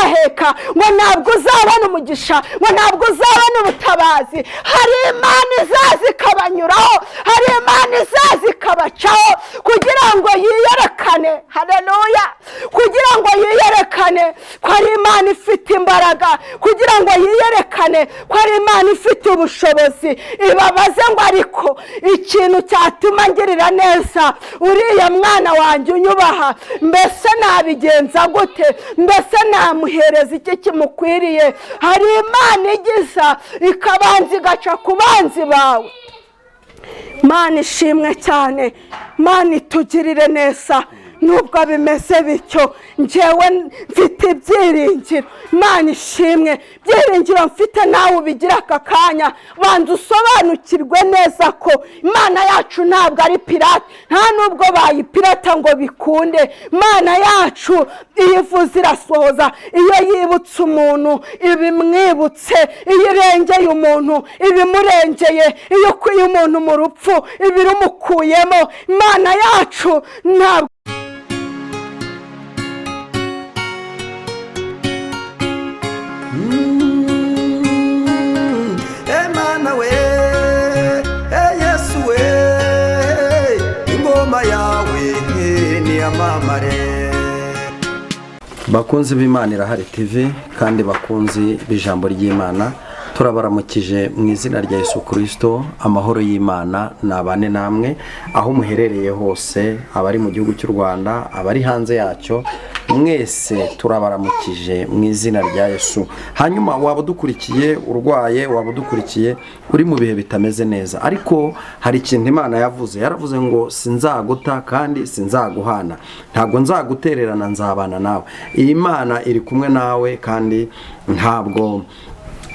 uzaheka, ngo ntabwo uzabona umugisha, ngo ntabwo uzabona ubutabazi. Hari Imana izaza ikabanyuraho, hari Imana izaza ikabacaho kugira ngo yiyerekane. Haleluya! Kugira ngo yiyerekane ko ari Imana ifite imbaraga, kugira ngo yiyerekane ko ari Imana ifite ubushobozi. Ibabaze ngo: "Ariko ikintu cyatuma ngirira neza uriya mwana wanjye unyubaha, mbese nabigenza gute? Mbese namuhereza iki kimukwiriye?" Hari Imana igiza ikabanza igaca ku banzi bawe. Mana ishimwe cyane, Mana itugirire neza. Nubwo bimeze bityo, njyewe mfite ibyiringiro. Imana ishimwe. Byiringiro mfite, nawe ubigira aka kanya. Banza usobanukirwe neza ko Imana yacu ntabwo ari pirate, nta nubwo bayipirata ngo bikunde. Imana yacu iyo ivuze irasohoza. Iyo yibutse umuntu ibimwibutse, iyo irengeye umuntu ibimurengeye, iyo ukuye umuntu mu rupfu ibirumukuyemo. Imana yacu ntabwo Emana we, Yesu we, ingoma yawe niyamamare. Bakunzi b'Imana Irahari TV kandi bakunzi b'ijambo ry'Imana, turabaramukije mu izina rya Yesu Kirisito. Amahoro y'Imana nabane namwe aho muherereye hose, abari mu gihugu cy'u Rwanda, abari hanze yacyo, mwese turabaramukije mu izina rya Yesu. Hanyuma waba udukurikiye urwaye, waba udukurikiye uri mu bihe bitameze neza, ariko hari ikintu Imana yavuze. Yaravuze ngo: "Sinzaguta kandi sinzaguhana, ntabwo nzagutererana, nzabana nawe." Iyi Mana iri kumwe nawe kandi ntabwo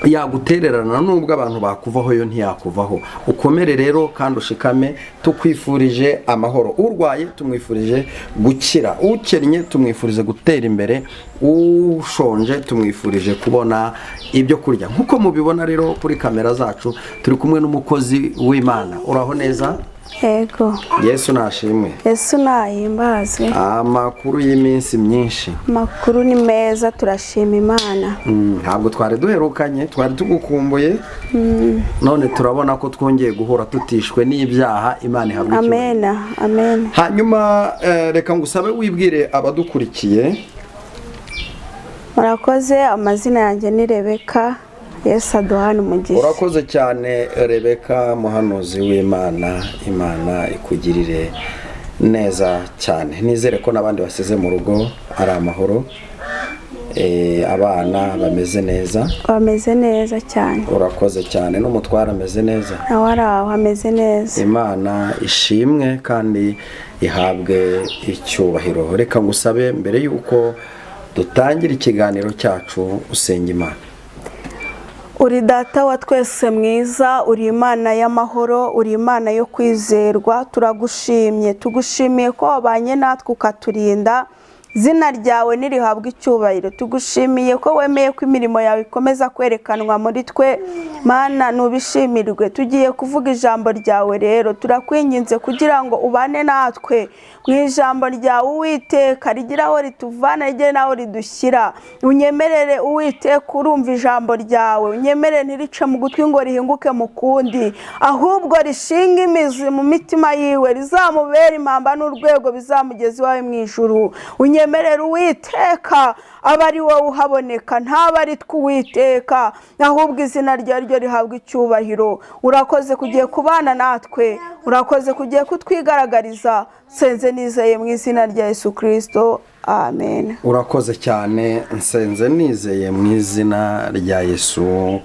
yagutererana. Nubwo abantu bakuvaho, yo ntiyakuvaho. Ukomere rero kandi ushikame. Tukwifurije amahoro. Urwaye tumwifurije gukira, ukennye tumwifurije gutera imbere, ushonje tumwifurije kubona ibyo kurya. Nk'uko mubibona rero kuri kamera zacu, turi kumwe n'umukozi w'Imana. Uraho neza? Yego. Yesu nashimwe. Yesu nahimbazwe. Amakuru y'iminsi myinshi? Amakuru ni meza, turashima Imana. Ntabwo twari duherukanye, twari tugukumbuye, none turabona ko twongeye guhura tutishwe n'ibyaha. Imana ihabwa icyubahiro. Amena, amena. Hanyuma reka ngusabe wibwire abadukurikiye. Murakoze. Amazina yanjye ni Rebeka. Yesu aduhane umugisha. Urakoze cyane, Rebeka, muhanuzi w'Imana. Imana ikugirire neza cyane. Nizere ko n'abandi basize mu rugo ari amahoro. Abana bameze neza? Bameze neza cyane. Urakoze cyane. N'umutware ameze neza? Nawe ari aho, ameze neza. Imana ishimwe kandi ihabwe icyubahiro. Reka ngusabe, mbere y'uko dutangira ikiganiro cyacu, usenga Imana. Uri Data wa twese mwiza, uri Imana y'amahoro, uri Imana yo kwizerwa. Turagushimye, tugushimiye ko wabanye natwe ukaturinda. Izina ryawe nirihabwa icyubahiro. Tugushimiye ko wemeye ko imirimo yawe ikomeza kwerekanwa muri twe. Mana, nubishimirwe. Tugiye kuvuga ijambo ryawe rero, turakwinginze kugira ngo ubane natwe mu ijambo ryawe, Uwiteka, rigira aho rituvana, rigere n'aho ridushyira. Unyemerere, Uwiteka, urumva ijambo ryawe, unyemerere ntirice mu gutwi ngo rihinguke mu kundi, ahubwo rishinge imizi mu mitima yiwe, rizamubere impamba n'urwego bizamugeza iwawe mu ijuru. Unyemerere, Uwiteka, aba ari wowe uhaboneka, ntaba ari twe, Uwiteka, ahubwo izina ryawe ryo rihabwa icyubahiro. Urakoze kugiye kubana natwe, urakoze kugiye kutwigaragariza. Nsenze nizeye mu izina rya Yesu Kirisito, amen. Urakoze cyane. Nsenze nizeye mu izina rya Yesu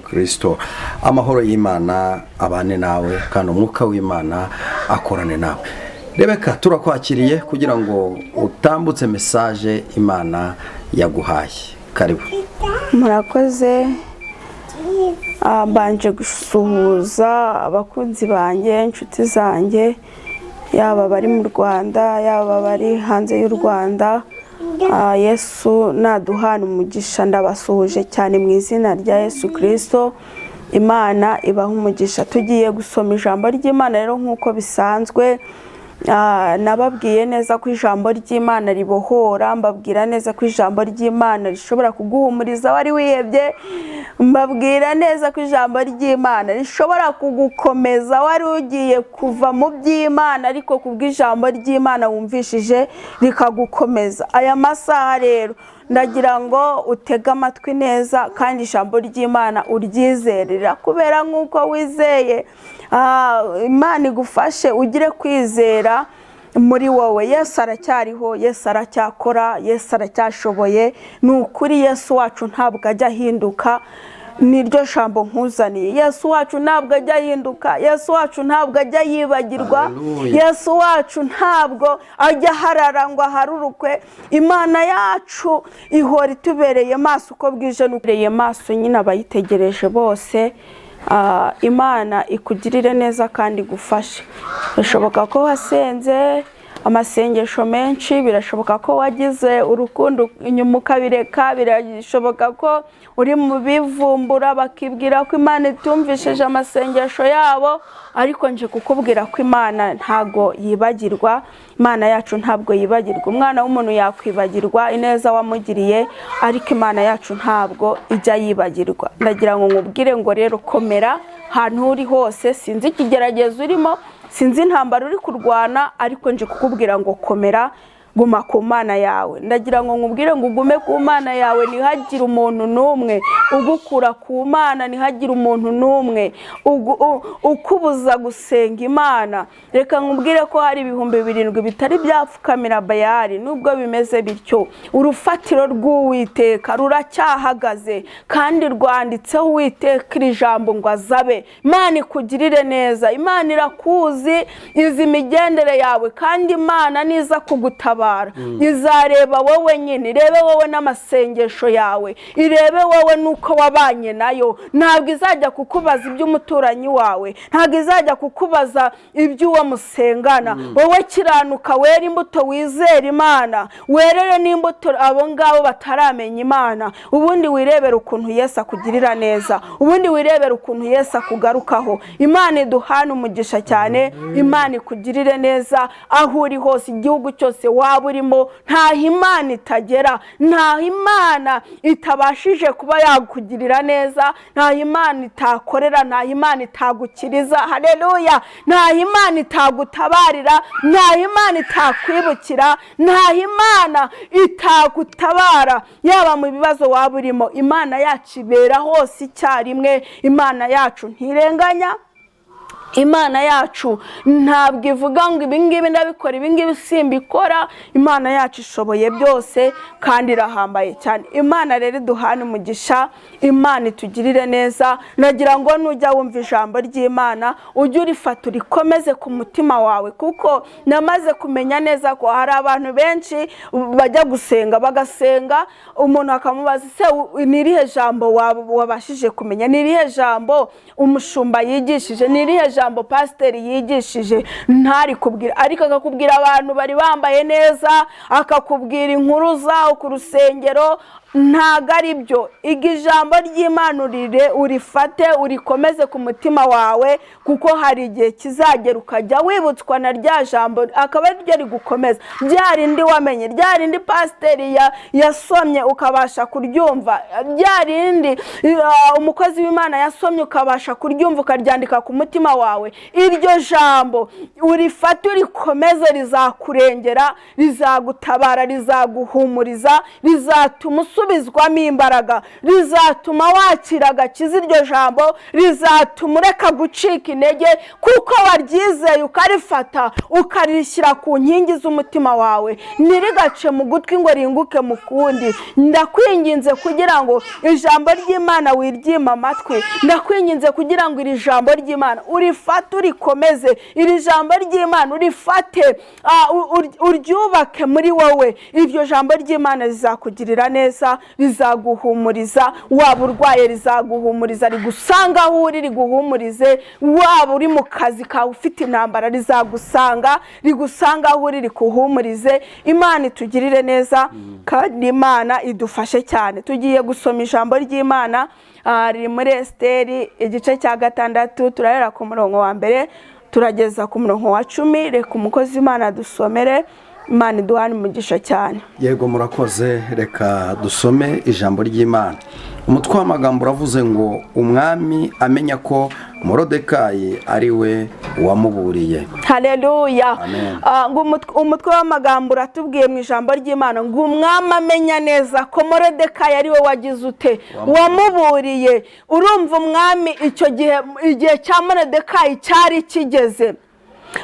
Kirisito. Amahoro y'Imana abane nawe kandi umwuka w'Imana akorane nawe. Rebeka, turakwakiriye kugira ngo utambutse message Imana yaguhaye. Karibu. Murakoze. Mbanje gusuhuza abakunzi banjye, inshuti zanjye, yaba abari mu Rwanda, yaba abari hanze y'u Rwanda. Yesu naduhana umugisha. Ndabasuhuje cyane mu izina rya Yesu Kirisito. Imana ibaha umugisha. Tugiye gusoma ijambo ry'Imana rero nk'uko bisanzwe. Nababwiye neza ko ijambo ry'Imana ribohora, mbabwira neza ko ijambo ry'Imana rishobora kuguhumuriza wari wihebye, mbabwira neza ko ijambo ry'Imana rishobora kugukomeza wari ugiye kuva mu by'Imana, ariko kubw'ijambo ry'Imana wumvishije rikagukomeza. Aya masaha rero ndagira ngo utege amatwi neza kandi ijambo ry'Imana uryizerera, kubera nk'uko wizeye Imana igufashe ugire kwizera muri wowe. Yesu aracyariho, Yesu aracyakora, Yesu aracyashoboye. Ni ukuri Yesu wacu ntabwo ajya ahinduka. Niryo jambo nkuzaniye. Yesu wacu ntabwo ajya ahinduka, Yesu wacu ntabwo ajya yibagirwa, Hallelujah. Yesu wacu ntabwo ajya aharara ngo aharurukwe. Imana yacu ihora itubereye maso uko bwije n'ubereye maso nyine abayitegereje bose. Imana ikugirire neza kandi igufashe. Birashoboka ko wasenze amasengesho menshi, birashoboka ko wagize urukundo inyuma ukabireka, birashoboka ko uri mu bivumbura bakibwira ko Imana itumvishije amasengesho yabo, ariko nje kukubwira ko Imana ntago yibagirwa. Imana yacu ntabwo yibagirwa. Umwana w'umuntu yakwibagirwa ineza wamugiriye, ariko Imana yacu ntabwo ijya yibagirwa. Ndagira ngo nkubwire ngo rero komera ahantu uri hose, sinzi ikigeragezo urimo, sinzi intambara uri kurwana, ariko nje kukubwira ngo komera, guma ku Mana yawe. Ndagira ngo nkubwire ngo ugume ku Mana yawe, ntihagire umuntu n'umwe ugukura ku Mana, ntihagire umuntu n'umwe ukubuza gusenga Imana. Reka nkubwire ko hari 7,000 bitari byapfukamira Bayali. Nubwo bimeze bityo, urufatiro rw'Uwiteka ruracyahagaze kandi rwanditseho Uwiteka iri jambo ngo azabe. Imana ikugirire neza, Imana irakuzi, izi imigendere yawe, kandi Imana niza kugutabara izareba wowe nyine, irebe wowe n'amasengesho yawe, irebe wowe n'uko wabanye nayo. Ntabwo izajya kukubaza iby'umuturanyi wawe, ntabwo izajya kukubaza iby'uwo musengana. Wowe kiranuka, were imbuto, wizere Imana, werere n'imbuto abo ngabo bataramenya Imana. Ubundi wirebere ukuntu Yesu akugirira neza, ubundi wirebere ukuntu Yesu akugarukaho. Imana iduhane umugisha cyane, Imana ikugirire neza aho uri hose, igihugu cyose waba urimo, ntaho Imana itagera, ntaho Imana itabashije kuba yakugirira neza, ntaho Imana itakorera, ntaho Imana itagukiriza. Haleluya! Ntaho Imana itagutabarira, ntaho Imana itakwibukira, ntaho Imana itagutabara, yaba mu bibazo waba urimo. Imana yacu ibera hose icyarimwe. Imana yacu ntirenganya, Imana yacu ntabwo ivuga ngo ibingibi ndabikora, ibingibi simbikora. Imana yacu ishoboye byose kandi irahambaye cyane. Imana rero iduhane umugisha, Imana itugirire neza. Nagira ngo nujya wumva ijambo ry'Imana ujye urifata urikomeze ku mutima wawe, kuko namaze kumenya neza ko hari abantu benshi bajya gusenga bagasenga, umuntu akamubaza se ni irihe jambo wabashije kumenya, ni irihe jambo umushumba yigishije, ni irihe jambo pasiteri yigishije, ntari kubwira, ariko akakubwira abantu bari bambaye neza, akakubwira inkuru zawo ku rusengero. Ntago ari byo. Iga ijambo ry'Imana urifate urikomeze ku mutima wawe, kuko hari igihe kizagera ukajya wibutswa na rya jambo, akaba ari ryo rigukomeza, rya rindi wamenye, rya rindi pasiteri yasomye ukabasha kuryumva, rya rindi umukozi w'Imana yasomye ukabasha kuryumva ukaryandika ku mutima wawe. Iryo jambo urifate urikomeze, rizakurengera, rizagutabara, rizaguhumuriza, rizatuma usubizwamo imbaraga, rizatuma wakira agakiza. Iryo jambo rizatuma ureka gucika intege, kuko waryizeye ukarifata ukarishyira ku nkingi z'umutima wawe, ntirigace mu gutwi ngo ringuke mu kundi. Ndakwinginze kugira ngo ijambo ry'Imana wiryime amatwi, ndakwinginze kugira ngo iri jambo ry'Imana urifate urikomeze, iri jambo ry'Imana urifate uryubake muri wowe. Iryo jambo ry'Imana rizakugirira neza, rizaguhumuriza. Waba urwaye rizaguhumuriza, rigusanga aho uri riguhumurize. Waba uri mu kazi kawe ufite intambara, rizagusanga, rigusanga aho uri rikuhumurize. Imana itugirire neza kandi Imana idufashe cyane. Tugiye gusoma ijambo ry'Imana, riri muri Esiteri igice cya 6, turahera ku murongo wa 1 Turageza ku murongo wa 10. Reka umukozi Imana dusomere, Imana iduhane umugisha cyane. Yego, murakoze. Reka dusome ijambo ry'Imana. Umutwe w'amagambo uravuze ngo: "Umwami amenya ko Morodekayi ari we wamuburiye." Haleluya. Amen. Ngo umutwe w'amagambo uratubwiye mu ijambo ry'Imana ngo umwami amenya neza ko Morodekayi ari we wagize ute? Wamuburiye. Urumva umwami icyo gihe, igihe cya Morodekayi cyari kigeze.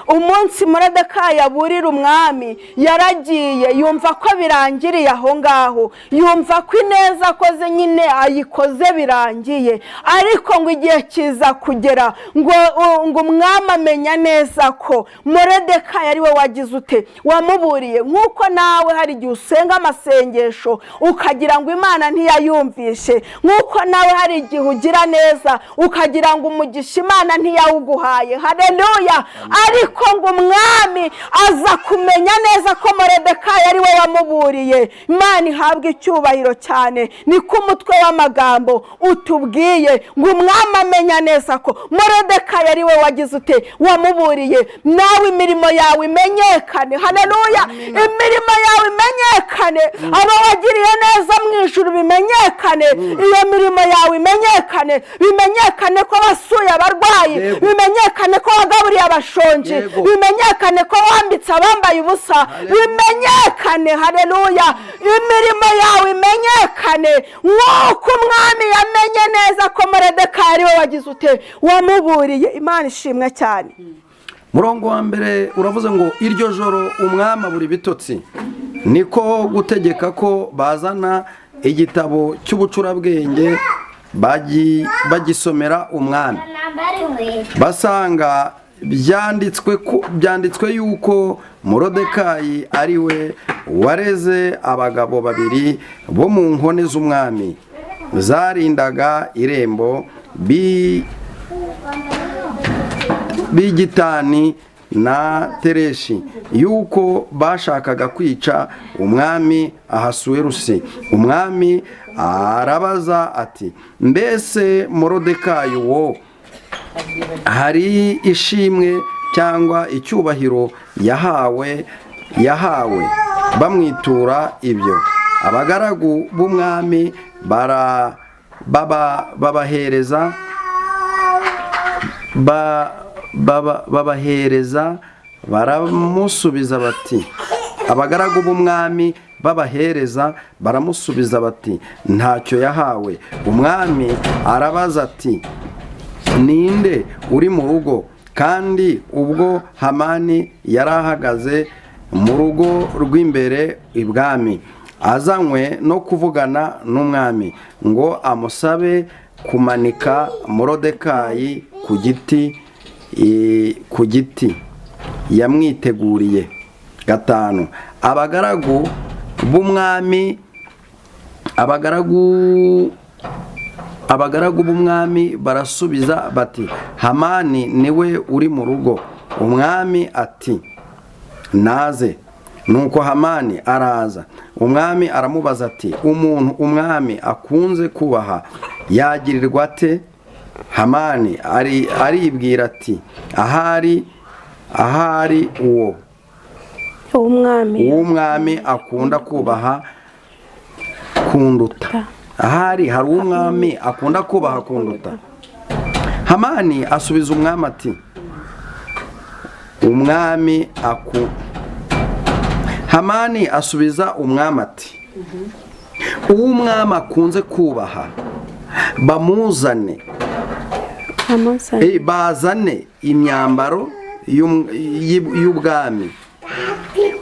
Umunsi Morodekayi aburira umwami, yaragiye yumva ko birangiriye aho ngaho, yumva ko ineza akoze nyine ayikoze birangiye. Ariko ngo igihe kiza kugera ngo umwami amenya neza ko Morodekayi ari we wagize ute? Wamuburiye. Nk'uko nawe hari igihe usenga amasengesho ukagira ngo Imana ntiyayumvishe, nk'uko nawe hari igihe ugira neza ukagira ngo umugisha Imana ntiyawuguhaye. Haleluya. Ariko ngo umwami aza kumenya neza ko Morodekayi ari we wamuburiye. Imana ihabwa icyubahiro cyane. Niko umutwe w'amagambo utubwiye ngo umwami amenya neza ko Morodekayi ari we wagize ute? Wamuburiye. Nawe imirimo yawe imenyekane. Haleluya. Imirimo yawe imenyekane, abo wagiriye neza mu ijuru bimenyekane, iyo mirimo yawe imenyekane, bimenyekane ko wasuye abarwayi, bimenyekane ko wagaburiye abashonji, bimenyekane ko wambitse abambaye ubusa, bimenyekane. Haleluya. Imirimo yawe imenyekane nk'uko umwami yamenye neza ko Morodekayi ari we wagize ute? Wamuburiye. Imana ishimwe cyane. Murongo wa mbere uravuze ngo: "Iryo joro umwami abura ibitotsi, niko gutegeka ko bazana igitabo cy'ubucurabwenge, bagisomera umwami. Basanga byanditswe yuko Morodekayi ari we wareze abagabo babiri bo mu nkone z'umwami zarindaga irembo, Bigitani na Tereshi, yuko bashakaga kwica umwami Ahasuwerusi. Umwami arabaza ati: 'Mbese Morodekayi wo hari ishimwe cyangwa icyubahiro yahawe bamwitura ibyo?' Abagaragu b'umwami babahereza baramusubiza bati, abagaragu b'umwami babahereza baramusubiza bati: 'Ntacyo yahawe.' Umwami arabaza ati: 'Ninde uri mu rugo?' Kandi ubwo Hamani yari ahagaze mu rugo rw'imbere ibwami, azanywe no kuvugana n'umwami ngo amusabe kumanika Morodekayi ku giti yamwiteguriye." 5, abagaragu b'umwami barasubiza bati: 'Hamani niwe uri mu rugo.' Umwami ati: 'Naze.' Nuko Hamani araza. Umwami aramubaza ati: 'Umuntu umwami akunze kubaha yagirirwa ate?' Hamani aribwira ati: 'Ahari uwo Umwami uw'umwami akunda kubaha kunduta, ahari hari uw'umwami akunda kubaha kunduta.' Hamani asubiza umwami ati: 'Umwami aku Hamani asubiza umwami ati: 'Uw'umwami akunze kubaha bamuzane.' Amuzane. Bazane imyambaro y'ubwami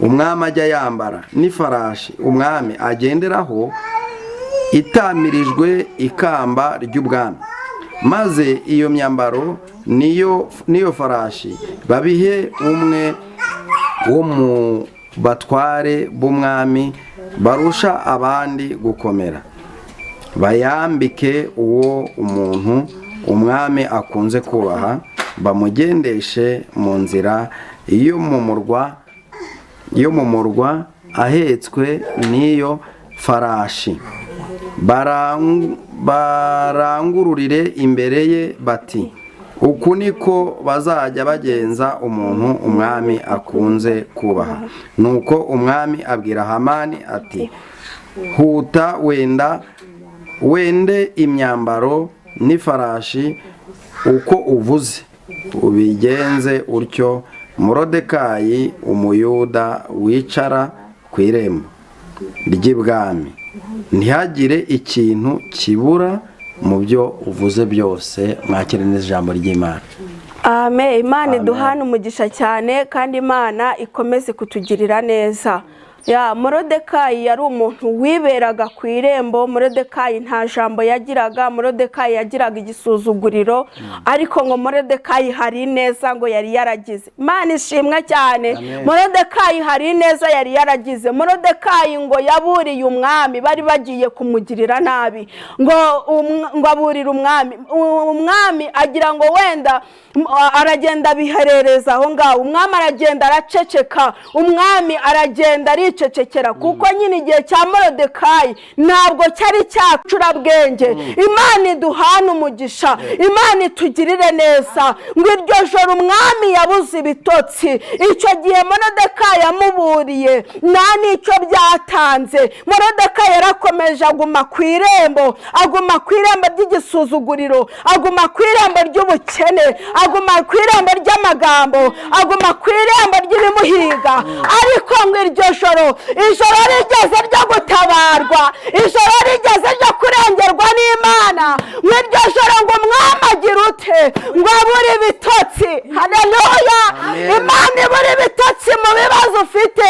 umwami ajya yambara, n'ifarashi umwami agenderaho itamirijwe ikamba ry'ubwami, maze iyo myambaro niyo farashi babihe umwe wo mu batware b'umwami barusha abandi gukomera, bayambike uwo umuntu umwami akunze kubaha, bamugendeshe mu nzira yo mu murwa ahetswe n'iyo farashi, barangururire imbere ye bati: Uku niko bazajya bagenza umuntu umwami akunze kubaha. Nuko umwami abwira Hamani ati: "Huta, wenda wende imyambaro n'ifarashi, uko uvuze ubigenze utyo Morodekayi Umuyuda wicara ku irembo ry'ibwami. Ntihagire ikintu kibura mu byo uvuze byose." Mwakire neza ijambo ry'Imana. Amen. Imana Amen. iduhane umugisha cyane, kandi Imana ikomeze kutugirira neza. Ya, Morodekayi yari umuntu wiberaga ku irembo. Morodekayi nta jambo yagiraga. Morodekayi yagiraga igisuzuguriro, ariko ngo Morodekayi hari ineza ngo yari yaragize. Imana ishimwe cyane. Amen. Morodekayi hari ineza yari yaragize. Morodekayi ngo yaburiye umwami, bari bagiye kumugirira nabi, ngo aburire umwami. Umwami agira ngo wenda aragenda abiherereza aho ngaho. Umwami aragenda araceceka, umwami aragenda aricecekera, kuko nyine igihe cya Morodekayi ntabwo cyari cyacurabwenge. Imana iduhane umugisha, Imana itugirire neza. Ngo iryo joro umwami yabuze ibitotsi. Icyo gihe Morodekayi yamuburiye, nta n'icyo byatanze. Morodekayi yarakomeje aguma ku irembo, aguma ku irembo ry'igisuzuguriro, aguma ku irembo ry'ubukene, aguma ku irembo ry'amagambo, aguma ku irembo ry'ibimuhiga. Ariko ngo iryo joro, ijoro rigeze ryo gutabarwa, ijoro rigeze ryo kurengerwa n'Imana, ngo iryo joro ngo umwami agira ute? Ngo abure ibitotsi. Haleluya! Amen. Imana ibure ibitotsi mu bibazo ufite.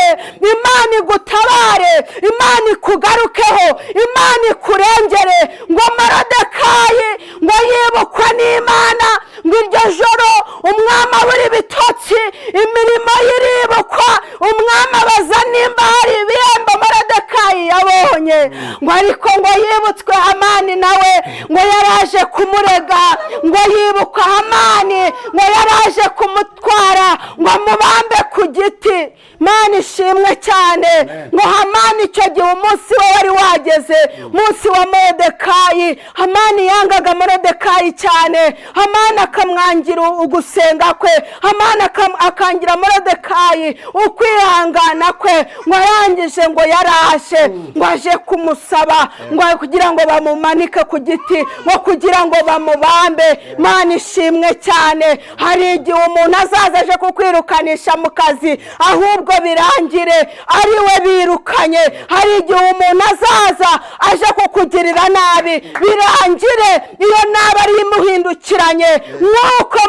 Imana igutabare, Imana ikugarukeho, Imana ikurengere. Ngo Morodekayi ngo yibukwe n'Imana. Ngo iryo joro umwami abura ibitotsi, imirimo ye iribukwa. Umwami abaza nimba hari ibihembo Morodekayi yabonye, ngo ariko ngo yibutswe Hamani nawe ngo yaraje kumurega. Ngo yibukwa Hamani ngo yaraje kumutwara ngo amubambe ku giti. Mana ishimwe cyane. Ngo Hamani icyo gihe umunsi we wari wageze, umunsi wa Morodekayi. Hamani yangaga Morodekayi cyane. Hamani akamwangira ugusenga kwe, Hamani akangira Morodekayi ukwihangana kwe. Ngo arangije ngo yaraje, ngo aje kumusaba ngo kugira ngo bamumanike ku giti, ngo kugira ngo bamubambe. Mana ishimwe cyane. Hari igihe umuntu azaza aje kukwirukanisha mu kazi, ahubwo birangire ari we birukanye. Hari igihe umuntu azaza aje kukugirira nabi, birangire iyo nabi ari imuhindukiranye, nk'uko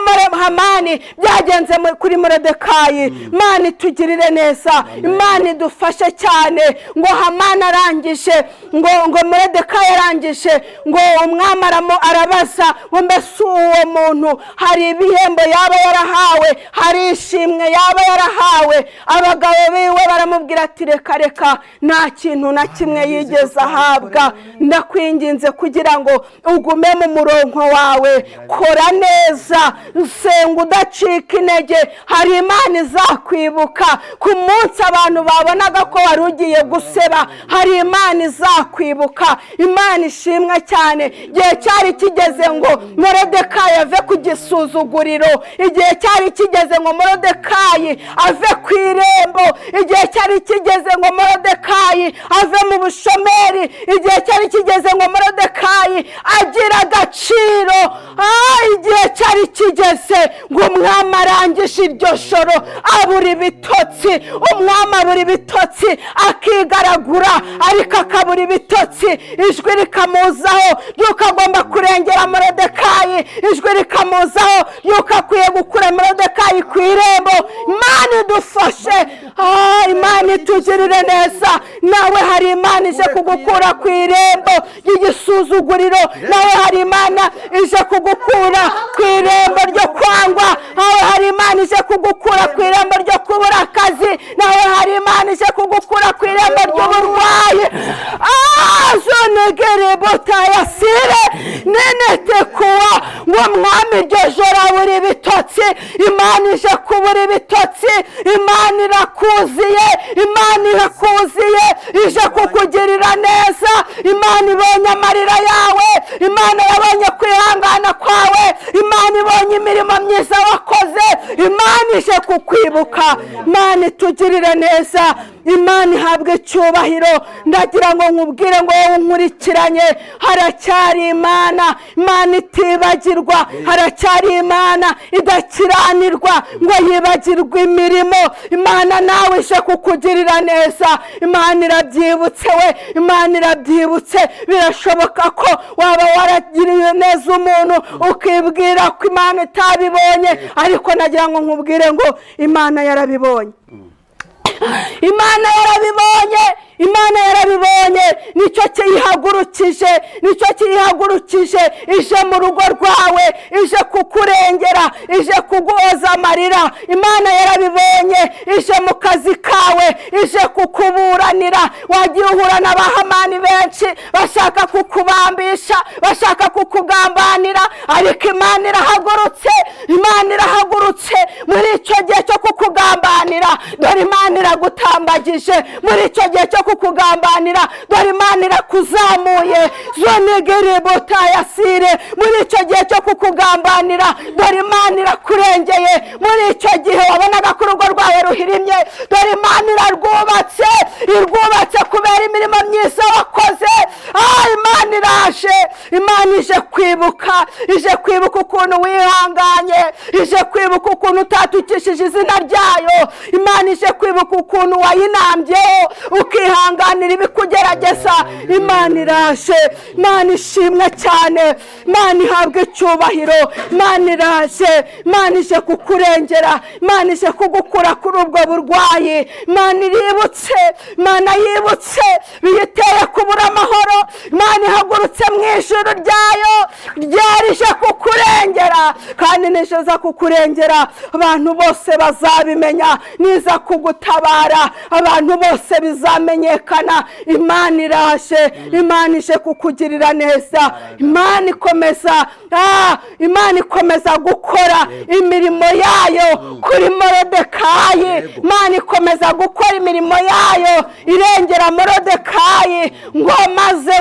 Hamani byagenze kuri Morodekayi. Imana itugirire neza, Imana idufashe cyane. Ngo Hamani arangije, ngo Morodekayi arangije, ngo umwami arabaza ngo mbese uwo muntu hari ibihembo yaba yarahawe, hari ishimwe yaba yarahawe? Abagabo biwe baramubwira ati: "Reka reka, nta kintu na kimwe yigeze ahabwa. Ndakwinginze kugira ngo ugume mu murongo wawe, kora neza, nsenga udacika intege. Hari Imana izakwibuka ku munsi abantu babonaga ko wari ugiye guseba. Hari Imana izakwibuka." Imana ishimwe cyane. Igihe cyari kigeze ngo Morodekayi ave ku gisuzuguriro, igihe cyari kigeze ngo Morodekayi ave ku irembo, igihe cyari kigeze ngo Morodekayi ave mu bushomeri, igihe cyari kigeze ngo Morodekayi agire agaciro. Igihe cyari kigeze ngo umwami arangije iryo joro abura ibitotsi. Umwami abura ibitotsi, akigaragura, ariko akabura ibitotsi. Ijwi rikamuzaho yuko agomba kurengera Morodekayi, ijwi rikamuzaho yuko akwiye gukura Morodekayi ku irembo. Imana idufashe, Imana itugirire neza. Nawe hari Imana ije kugukura ku irembo ry'igisuzuguriro, nawe hari Imana ije kugukura ku irembo ryo kwangwa, nawe hari Imana ije kugukura ku irembo ryo kubura akazi, nawe hari Imana ije kugukura ku irembo ry'uburwayi. Zonegere botayasire nenete kuwa. Ngo mwami iryo joro abura ibitotsi. Imana ije kubura ibitotsi. Imana irakuziye, Imana irakuziye, ije kukugirira neza. Imana ibonye amarira yawe. Imana yabonye kwihangana kwawe, Imana ibonye imirimo myiza wakoze, Imana ije kukwibuka. Imana itugirire neza, Imana ihabwe icyubahiro. Ndagira ngo nkubwire ngo wowe unkurikiranye, haracyari Imana, Imana itibagirwa, haracyari Imana idakiranirwa ngo yibagirwe imirimo. Imana nawe ije kukugirira neza. Imana irabyibutse we, Imana irabyibutse. Birashoboka ko waba waragiriye neza umuntu ukibwira ko Imana itabibonye, ariko nagira ngo nkubwire ngo Imana yarabibonye. Imana yarabibonye, Imana yarabibonye. Nicyo kiyihagurukije, nicyo kiyihagurukije. Ije mu rugo rwawe, ije kukurengera, ije kuguhoza amarira. Imana yarabibonye. Ije mu kazi kawe, ije kukuburanira. Wagiye uhura n'abahamani benshi bashaka kukubambisha, bashaka kukugambanira, ariko Imana irahagurutse. Imana irahagurutse muri icyo gihe cyo kukugambanira. Dore Imana iragutambagije muri icyo gihe cyo kukugambanira. Dore Imana irakuzamuye zonigiributayasire muri icyo gihe cyo kukugambanira. Dore Imana irakurengeye muri icyo gihe wabonaga ko urugo rwawe ruhirimye. Dore Imana irarwubatse, irwubatse kubera imirimo myiza wakoze. Imana iraje, Imana ije kwibuka, ije kwibuka ukuntu wihanganye, ije kwibuka ukuntu utatukishije izina ryayo. Imana ije kwibuka ukuntu wayinambyeho ukihanganira ibikugerageza. Imana iraje. Imana ishimwe cyane, Imana ihabwe icyubahiro. Imana iraje, Imana ije kukurengera, Imana ije kugukura kuri ubwo burwayi. Imana iributse, Imana yibutse biyiteye kubura amahoro. Imana ihagurutse mu ijuru ryayo ryarije kukurengera, kandi niza kukurengera abantu bose bazabimenya, niza kugutabara abantu bose bizamenyekana. Imana iraje, Imana ije kukugirira neza. Imana ikomeza, Imana ikomeza gukora imirimo yayo kuri Morodekayi. Imana ikomeza gukora imirimo yayo irengera Morodekayi. Ngo maze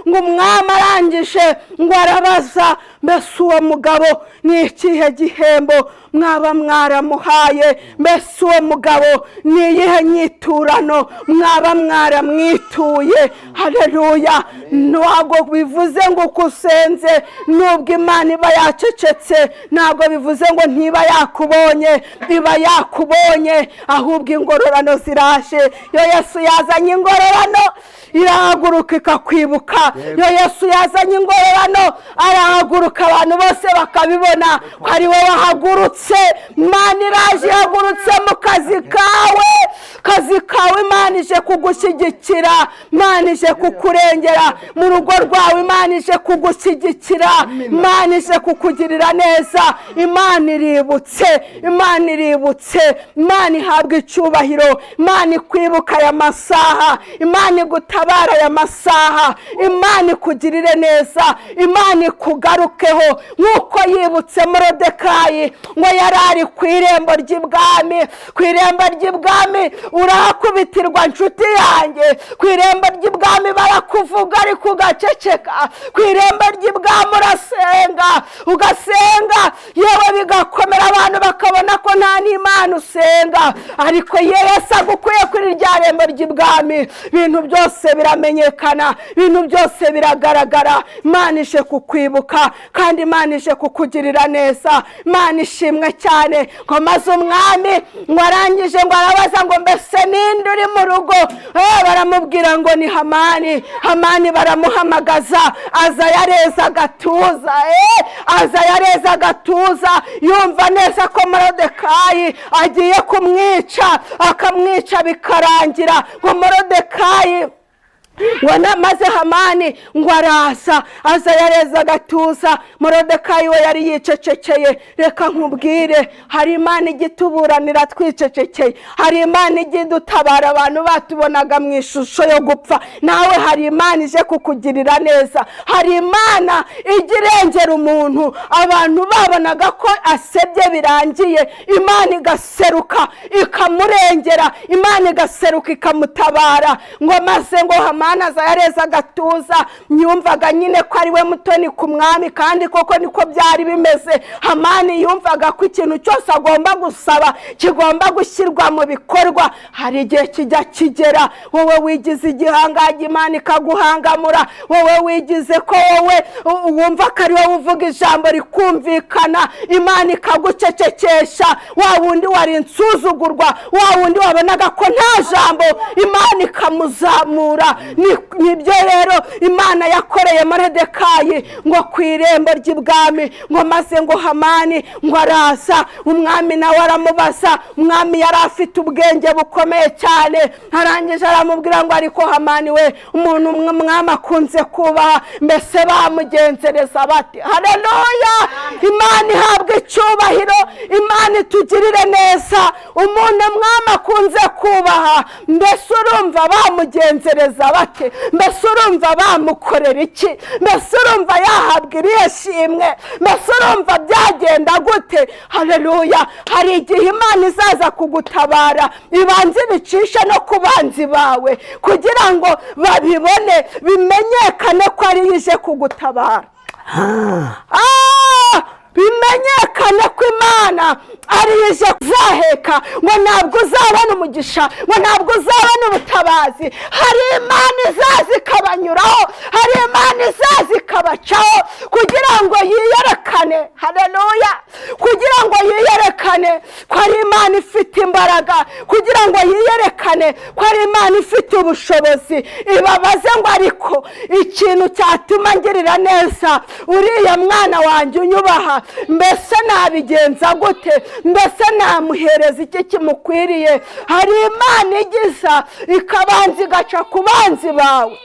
ngo umwami arangije ngo arabaza, mbese uwo mugabo ni ikihe gihembo mwaba mwaramuhaye? Mbese uwo mugabo ni iyihe nyiturano mwaba mwaramwituye? Haleluya. Ntabwo bivuze ngo uko usenze nubwo Imana iba yacecetse, ntabwo bivuze ngo ntiba yakubonye, iba yakubonye, ahubwo ingororano ziraje. Iyo Yesu yazanye ingororano irahaguruka ikakwibuka. Iyo Yesu yazanye ingororano arahaguruka, abantu bose bakabibona ko ari we wahagurutse. Imana iraje, ihagurutse mu kazi kawe, kazi kawe. Imana ije kugushyigikira, Imana ije kukurengera mu rugo rwawe, Imana ije kugushyigikira, Imana ije kukugirira neza. Imana iributse, Imana iributse. Imana ihabwa icyubahiro. Imana ikwibuka aya masaha, Imana igutabara aya masaha, Imana ikugirire neza, Imana ikugarukeho nk'uko yibutse Morodekayi ngo yari ari ku irembo ry'ibwami. Ku irembo ry'ibwami urahakubitirwa nshuti yanjye, ku irembo ry'ibwami barakuvuga ariko ugaceceka, ku irembo ry'ibwami urasenga ugasenga, yewe bigakomera abantu bakabona ko nta n'Imana usenga, ariko Yesu agukuye kuri rya rembo ry'ibwami, ibintu byose biramenyekana, ibintu byose biragaragara. Imana ije kukwibuka kandi Imana ije kukugirira neza. Imana ishimwe cyane. Ngo maze umwami ngo arangije ngo arabaza ngo mbese ninde uri mu rugo? Baramubwira ngo ni Hamani. Hamani baramuhamagaza, aza yareza agatuza, aza yareza agatuza, yumva neza ko Morodekayi agiye kumwica, akamwica bikarangira. Ngo Morodekayi ngo maze Hamani ngo araza, aza yareza agatuza. Morodekayi we yari yicecekeye. Reka nkubwire, hari Imana ijya ituburanira twicecekeye, hari Imana ijya idutabara abantu batubonaga mu ishusho yo gupfa. Nawe hari Imana ije kukugirira neza, hari Imana ijya irengera umuntu abantu babonaga ko asebye birangiye, Imana igaseruka ikamurengera, Imana igaseruka ikamutabara. Ngo maze ngo Hamani Hamani aza yareze agatuza, yumvaga nyine ko ari we mutoni ku mwami, kandi koko niko byari bimeze. Hamani yumvaga ko ikintu cyose agomba gusaba kigomba gushyirwa mu bikorwa. Hari igihe kijya kigera wowe wigize igihangange Imana ikaguhangamura, wowe wigize ko wowe wumva ko ari wowe uvuga ijambo rikumvikana, Imana ikagucecekesha. Wa wundi wari insuzugurwa, wa wundi wabonaga ko nta jambo, Imana ikamuzamura. Nibyo rero Imana yakoreye Moridekayi ngo ku irembo ry'ibwami, ngo maze ngo Hamani ngo araza, umwami nawe aramubaza. Umwami yari afite ubwenge bukomeye cyane, arangije aramubwira ngo ariko Hamani we, umuntu umwami akunze kubaha, mbese bamugenzereza bate? Haleluya! Imana ihabwa icyubahiro, Imana itugirire neza. Umuntu umwami akunze kubaha, mbese urumva bamugenzereza bate? Mbese urumva bamukorera iki? Mbese urumva yahabwa irihe shimwe? Mbese urumva byagenda gute? Haleluya! Hari igihe Imana izaza kugutabara, ibanze ibicisha no ku banzi bawe kugira ngo babibone, bimenyekane ko ari ije kugutabara. Bimenyekane ko Imana ari ije kuzaheka, ngo ntabwo uzabona umugisha, ngo ntabwo uzabona ubutabazi. Hari Imana izaza ikabanyuraho, hari Imana izaza ikabacaho kugira ngo yiyerekane. Haleluya! Kugira ngo yiyerekane ko ari Imana ifite imbaraga, kugira ngo yiyerekane ko ari Imana ifite ubushobozi. Ibabaze ngo ariko ikintu cyatuma ngirira neza uriya mwana wanjye unyubaha, mbese nabigenza gute? Mbese namuhereza iki kimukwiriye? Hari Imana igiza ikabanza igaca ku banzi bawe.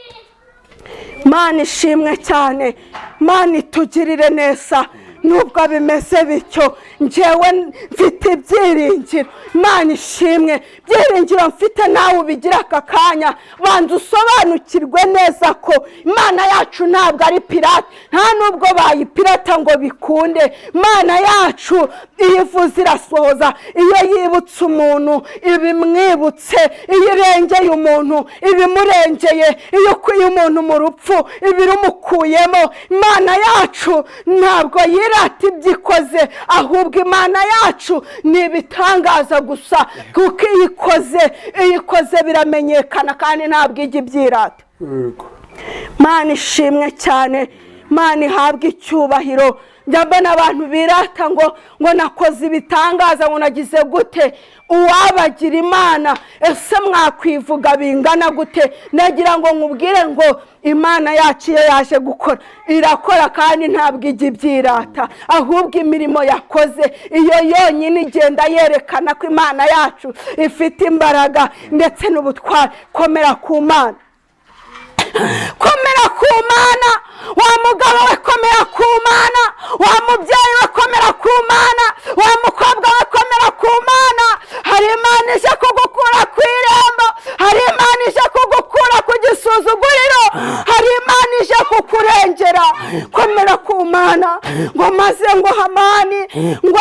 Imana ishimwe cyane, Imana itugirire neza. Nubwo bimeze bityo, njyewe mfite ibyiringiro. Imana ishimwe, ibyiringiro mfite nawe ubigira aka kanya. Banza usobanukirwe neza ko Imana yacu ntabwo ari pirate, nta nubwo bayipirata ngo bikunde. Imana yacu iyo ivuze irasohoza, iyo yibutse umuntu ibimwibutse, iyo irengeye umuntu ibimurengeye, iyo ukuye umuntu mu rupfu ibirumukuyemo. Imana yacu ntabwo yirata ibyo ikoze, ahubwo Imana yacu ni ibitangaza gusa, kuko iyo ikoze biramenyekana kandi ntabwo ijya ibyirata. Imana ishimwe cyane, Imana ihabwe icyubahiro. Njya mbona abantu birata ngo nakoze ibitangaza, ngo nagize gute. Uwabagira Imana, ese mwakwivuga bingana gute? Nagira ngo nkubwire ngo Imana yacu iyo yaje gukora irakora, kandi ntabwo ijya ibyirata, ahubwo imirimo yakoze iyo yonyine igenda yerekana ko Imana yacu ifite imbaraga ndetse n'ubutwari. Komera ku Mana, komera ku Mana. Wa mugabo we komera ku Mana, wa mubyeyi we komera ku Mana, wa mukobwa we komera ku Mana. Hari Imana ije kugukura ku irembo, hari Imana ije kugukura ku gisuzuguriro, hari Imana ije kukurengera. Komera ku Mana. Ngo maze ngo Hamani ngo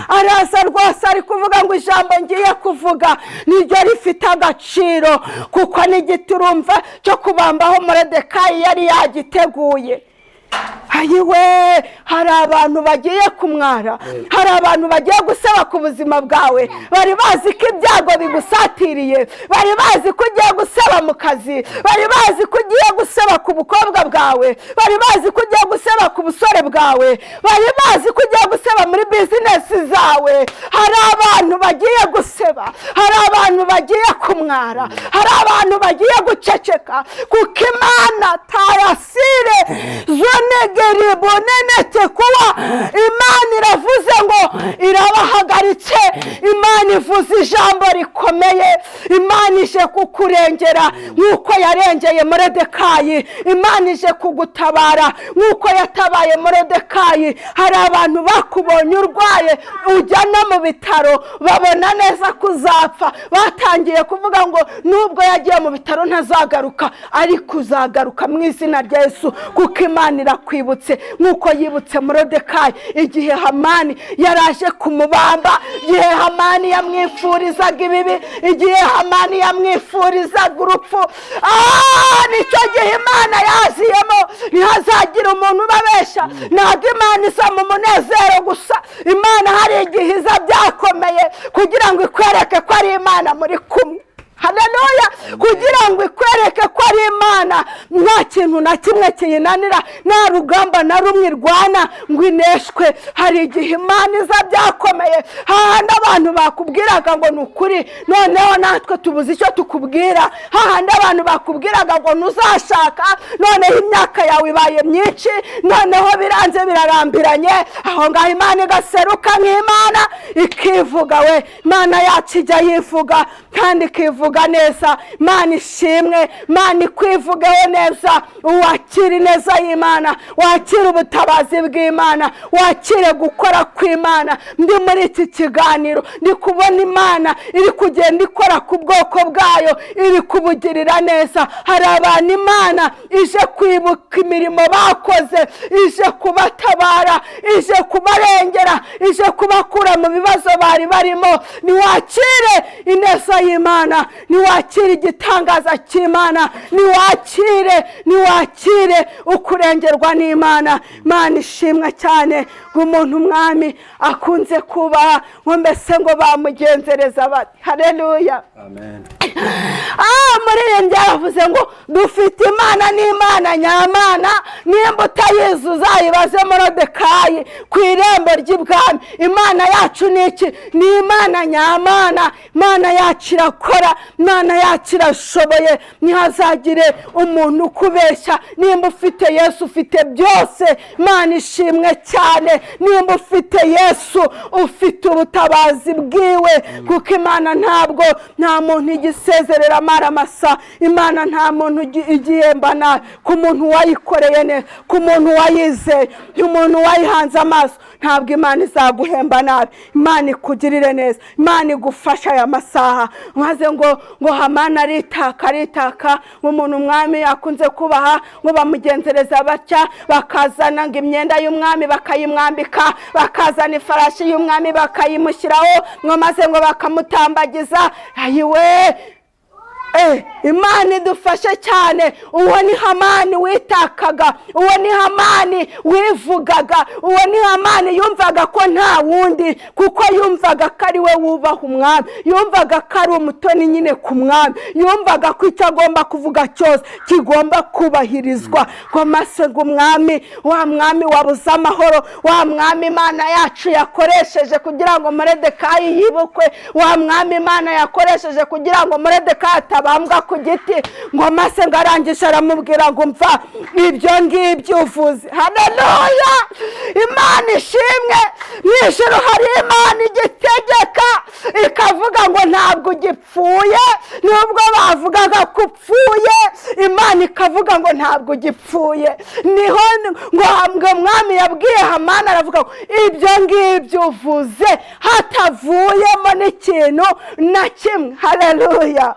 araza rwose ari kuvuga ngo ijambo ngiye kuvuga niryo rifite agaciro, kuko n'igiturumva cyo kubambaho Moridekayi yari yagiteguye. Ayiwe, hari abantu bagiye kumwara, hari abantu bagiye gusaba ku buzima bwawe. Bari bazi ko ibyago bigusatiriye, bari bazi ko ugiye gusaba mu kazi, bari bazi ko ugiye gusaba ku bukobwa bwawe, bari bazi ko ugiye gusaba ku busore bwawe, bari bazi ko ugiye gusaba muri bizinesi zawe. Hari abantu bagiye guseba, hari abantu bagiye kumwara, hari abantu bagiye guceceka, kuko Imana tayasire bonenete kuba Imana iravuze ngo irabahagaritse. Imana ivuze ijambo rikomeye, Imana ije kukurengera nk'uko yarengeye Moridekayi, Imana ije kugutabara nk'uko yatabaye Moridekayi. Hari abantu bakubonye urwaye ujya no mu bitaro babona neza kuzapfa, batangiye kuvuga ngo nubwo yagiye mu bitaro ntazagaruka, ariko uzagaruka mu izina rya Yesu, kuko Imana irakwibutse nk'uko yibutse Moridekayi igihe Hamani yaraje kumubamba, igihe Hamani yamwifurizaga ibibi, igihe Hamani Hamani yamwifurizaga urupfu. Nicyo gihe Imana yaziyemo, ntihazagira umuntu ubabesha. Ntabwo Imana iza mu munezero gusa, Imana hari igihe iza byakomeye kugira ngo ikwereke ko ari Imana muri kumwe. Haleluya! Kugira ngo ikwereke ko ari Imana, nta kintu na kimwe kiyinanira, nta rugamba na rumwe irwana ngo ineshwe. Hari igihe Imana iza byakomeye, hahandi abantu bakubwiraga ngo ni ukuri, noneho natwe tubuze icyo tukubwira. Hahandi abantu bakubwiraga ngo ntuzashaka, noneho imyaka yawe ibaye myinshi, noneho biranze birarambiranye. Aho ngaho Imana igaseruka nk'Imana ikivuga. We, Imana yacu ijya yivuga kandi ikivuga neza. Imana ishimwe, Imana ikwivugeho neza. Wakire ineza y'Imana, wakire ubutabazi bw'Imana, wakire gukora kw'Imana. Ndi muri iki kiganiro ndi kubona Imana iri kugenda ikora ku bwoko bwayo, iri kubugirira neza. Hari abantu Imana ije kwibuka imirimo bakoze, ije kubatabara, ije kubarengera, ije kubakura mu bibazo bari barimo. Niwakire ineza y'Imana, niwakire igitangaza cy'Imana, niwakire ukurengerwa n'Imana. Imana ishimwe cyane. Umuntu umwami akunze kuba ngo mbese ngo bamugenzereza bati. Haleluya, amen. Muririmbyi yaravuze ngo dufite Imana n'Imana nyamana, nimba utayizi uzayibaze Moridekayi ku irembo ry'ibwami. Imana yacu ni iki? Ni Imana nyamana. Imana yacu irakora, Imana yacu irashoboye. Ntihazagire umuntu ukubeshya. Nimba ufite Yesu ufite byose. Imana ishimwe cyane. Nimba ufite Yesu ufite ubutabazi bwiwe, kuko Imana ntabwo nta muntu igisezerera amaramasa. Imana nta muntu igihemba nabi. Ku muntu wayikoreye neza, ku muntu wayizeye, umuntu wayihanze amaso, ntabwo Imana izaguhemba nabi. Imana ikugirire neza, Imana igufasha aya masaha. Maze ngo Hamani aritaka, umuntu umwami akunze kubaha, ngo bamugenzereza batya, bakazana ngo imyenda y'umwami bakayimwambika, bakazana ifarashi y'umwami bakayimushyiraho, ngo maze ngo bakamutambagiza. Ayiwe, Imana idufashe cyane. Uwo ni Hamani witakaga, uwo ni Hamani wivugaga, uwo ni Hamani yumvaga ko nta wundi, kuko yumvaga ko ari we wubaha umwami, yumvaga ko ari umutoni nyine ku mwami, yumvaga ko icyo agomba kuvuga cyose kigomba kubahirizwa. Ngo mase ngo umwami, wa mwami wabuze amahoro, wa mwami Imana yacu yakoresheje kugira ngo Moridekayi yibukwe, wa mwami Imana yakoresheje kugira ngo Moridekayi atabambwa ku giti. Ngo mase ngo arangije aramubwira ngo mva ibyo ngibyo uvuze. Haleluya, Imana ishimwe. Mu ijuru hari Imana igitegeka ikavuga ngo ntabwo ugipfuye, nubwo bavugaga ko upfuye, Imana ikavuga ngo ntabwo ugipfuye. Niho ngo umwami yabwiye Hamani aravuga ngo ibyo ngibyo uvuze hatavuyemo n'ikintu na kimwe. Haleluya,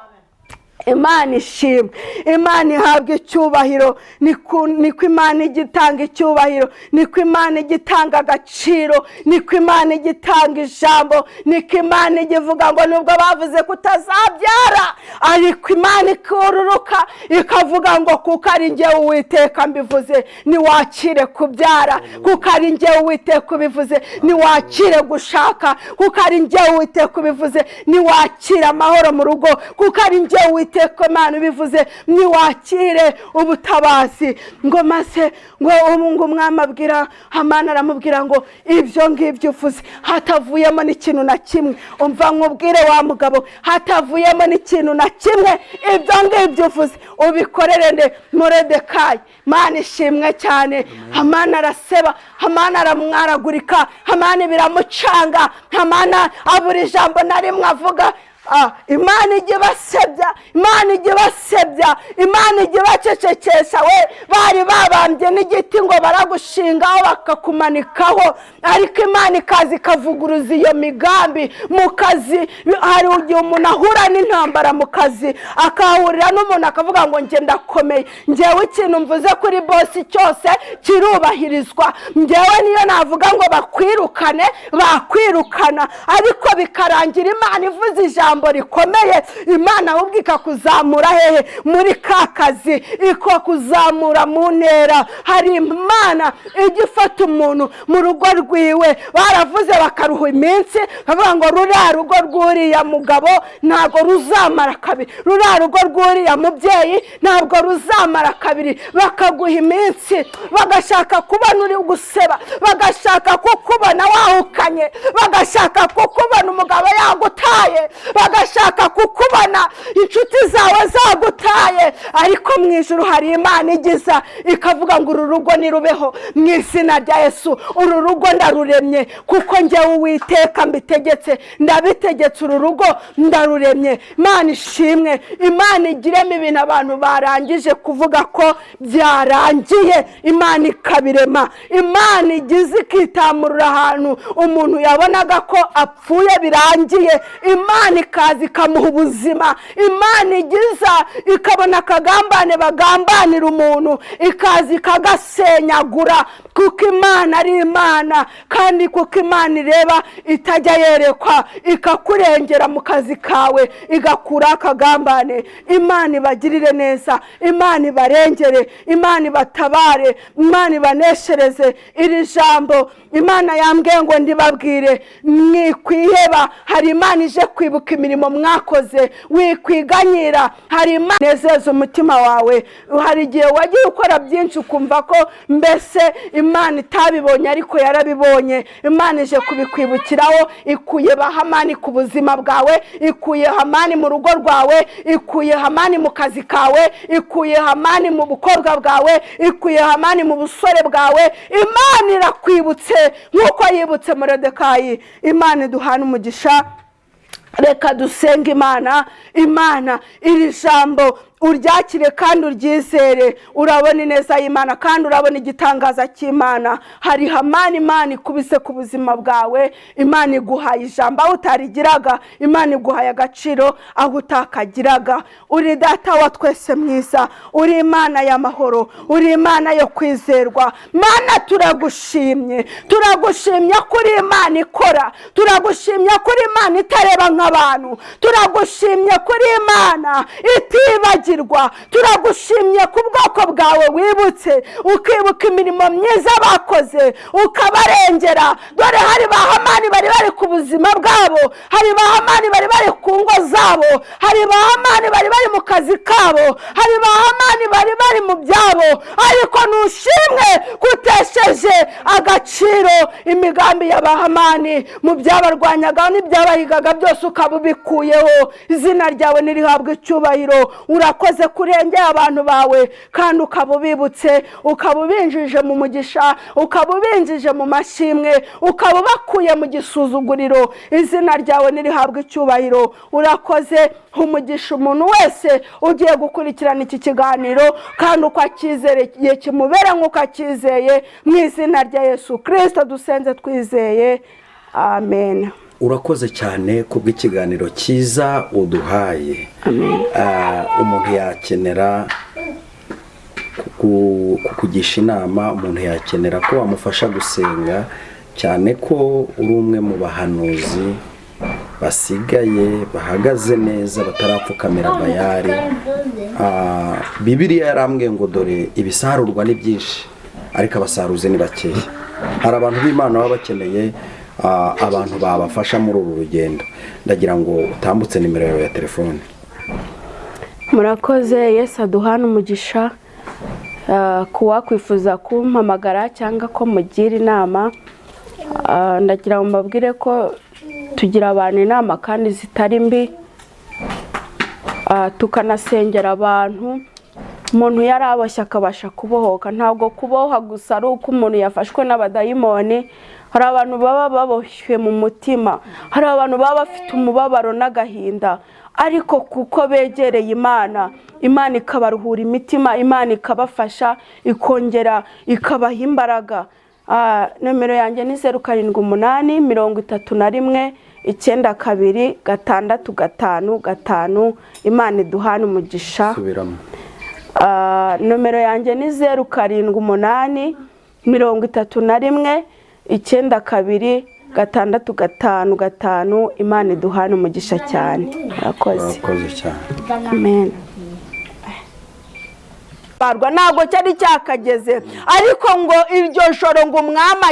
Imana ishimwe, Imana ihabwa icyubahiro. Niko Imana igitanga icyubahiro, niko Imana igitanga agaciro, niko Imana igitanga ijambo, niko Imana igivuga ngo nubwo bavuze ko utazabyara, ariko Imana ikururuka ikavuga ngo kuko ari njyewe Uwiteka mbivuze, niwakire kubyara, kuko ari njyewe Uwiteka ubivuze, niwakire gushaka, kuko ari njyewe Uwiteka ubivuze, niwakire amahoro mu rugo, kuko ari njyewe Uwiteka Imana ubivuze, niwakire ubutabazi. Ngo maze ngo ngo umwami abwira Hamani aramubwira ngo ibyo ngibyo uvuze hatavuyemo n'ikintu na kimwe. Umva nkubwire wa mugabo, hatavuyemo n'ikintu na kimwe, ibyo ngibyo uvuze ubikorere nde? Moridekayi. Imana ishimwe cyane. Hamani araseba, Hamani aramwaragurika, Hamani biramucanga, Hamani abura ijambo na rimwe avuga. Imana ijya ibasebya, Imana ijya ibasebya, Imana ijya ibacecekesha. We bari babambye n'igiti ngo baragushingaho bakakumanikaho, ariko Imana ikaza ikavuguruza iyo migambi. Mu kazi hari igihe umuntu ahura n'intambara mu kazi, akahurira n'umuntu akavuga ngo njye ndakomeye, njyewe ikintu mvuze kuri bosi cyose kirubahirizwa, njyewe niyo navuga ngo bakwirukane bakwirukana, ariko bikarangira Imana ivuze ijambo ijambo rikomeye, Imana ahubwo ikakuzamura hehe? Muri ka kazi, ikakuzamura mu ntera. Hari Imana ijya ifata umuntu mu rugo rwiwe, baravuze bakaruha iminsi, bavuga ngo ruriya rugo rw'uriya mugabo ntabwo ruzamara kabiri, ruriya rugo rw'uriya mubyeyi ntabwo ruzamara kabiri. Bakaguha iminsi, bagashaka kubona uri guseba, bagashaka kukubona wahukanye, bagashaka kukubona umugabo yagutaye, bagashaka kukubona inshuti zawe zagutaye. Ariko mu ijuru hari Imana igiza ikavuga ngo uru rugo nirubeho mu izina rya Yesu, uru rugo ndaruremye kuko njyewe Uwiteka mbitegetse, ndabitegetse, uru rugo ndaruremye. Imana ishimwe, Imana igiremo ibintu abantu barangije kuvuga ko byarangiye, Imana ikabirema. Imana igize ikitamurura ahantu umuntu yabonaga ko apfuye birangiye, Imana ikaza ikamuha ubuzima. Imana igiza ikabona akagambane bagambanira umuntu, ikaza ikagasenyagura, kuko Imana ari Imana, kandi kuko Imana ireba itajya yerekwa, ikakurengera mu kazi kawe, igakura akagambane. Imana ibagirire neza, Imana ibarengere, Imana ibatabare, Imana ibaneshereze. Iri jambo Imana yambwiye ngo ndibabwire, mwikwiheba. Hari Imana ije kwibuka imirimo mwakoze, wikwiganyira. Hari Imana nezeza umutima wawe. Hari igihe wagiye ukora byinshi ukumva ko mbese Imana itabibonye, ariko yarabibonye. Imana ije kubikwibukiraho, ikuye ba Hamani ku buzima bwawe, ikuye Hamani mu rugo rwawe, ikuye Hamani mu kazi kawe, ikuye Hamani mu bukobwa bwawe, ikuye Hamani mu busore bwawe. Imana irakwibutse nk'uko yibutse Moridekayi. Imana iduhana umugisha. Reka dusenge Imana. Imana, iri jambo uryakire kandi uryizere, urabona ineza y'Imana kandi urabona igitangaza cy'Imana. Hari Hamani Imana ikubise ku buzima bwawe, Imana iguhaye ijambo aho utarigiraga, Imana iguhaye agaciro aho utakagiraga. Uri Data wa twese mwiza, uri Imana y'amahoro, uri Imana yo kwizerwa. Mana, turagushimye, turagushimye ko uri Imana ikora, turagushimye ko uri Imana itareba nk'abantu, turagushimye ko uri Imana itibagirwa, turagushimye ku bwoko bwawe wibutse, ukibuka imirimo myiza bakoze, ukabarengera. Dore hari ba Hamani bari bari ku buzima bwabo, hari ba Hamani bari bari ku ngo zabo, hari ba Hamani bari bari mu kazi kabo, hari ba Hamani bari bari mu byabo, ariko ntushimwe kutesheje agaciro imigambi ya ba Hamani mu byabarwanyaga n'ibyabahigaga byose, ukaba ubikuyeho. Izina ryawe nirihabwe icyubahiro. Urakoze kurengera abantu bawe, kandi ukaba ubibutse, ukaba ubinjije mu mugisha, ukaba ubinjije mu mashimwe, ukaba ubakuye mu gisuzuguriro. Izina ryawe nirihabwe icyubahiro. Urakoze umugisha umuntu wese ugiye gukurikirana iki kiganiro, kandi uko akizereye kimubera nk'uko akizeye, mu izina rya Yesu Kirisito dusenze twizeye, amen. Urakoze cyane kubw'ikiganiro cyiza uduhaye. Umuntu yakenera kukugisha inama, umuntu yakenera ko wamufasha gusenga, cyane ko uri umwe mu bahanuzi basigaye bahagaze neza batarapfukamira Bayali. Bibiliya yarambwiye ngo dore ibisarurwa ni byinshi ariko abasaruzi ni bakeya. Hari abantu b'Imana baba bakeneye abantu babafasha muri uru rugendo. Ndagira ngo utambutse nimero yawe ya telefone. Murakoze, Yesu aduhana umugisha. Kuwakwifuza kumpamagara cyangwa ko mugira inama, ndagira ngo mbabwire ko tugira abantu inama kandi zitari mbi, tukanasengera abantu. Umuntu yaraboshye akabasha kubohoka. Ntabwo kuboha gusa ari uko umuntu yafashwe n'abadayimoni. Hari abantu baba baboshywe mu mutima, hari abantu baba bafite umubabaro n'agahinda, ariko kuko begereye Imana, Imana ikabaruhura imitima, Imana ikabafasha, ikongera ikabaha imbaraga. Nomero yanjye ni 078 31 92 6 5 5. Imana iduhane umugisha. Subiramo. Nomero yanjye ni 078 31 92 6 5 5. Imana iduhane umugisha cyane. Murakoze. Urakoze cyane. Amen. Barwa ntabwo cyari cyakageze, ariko ngo iryo joro ngo umwami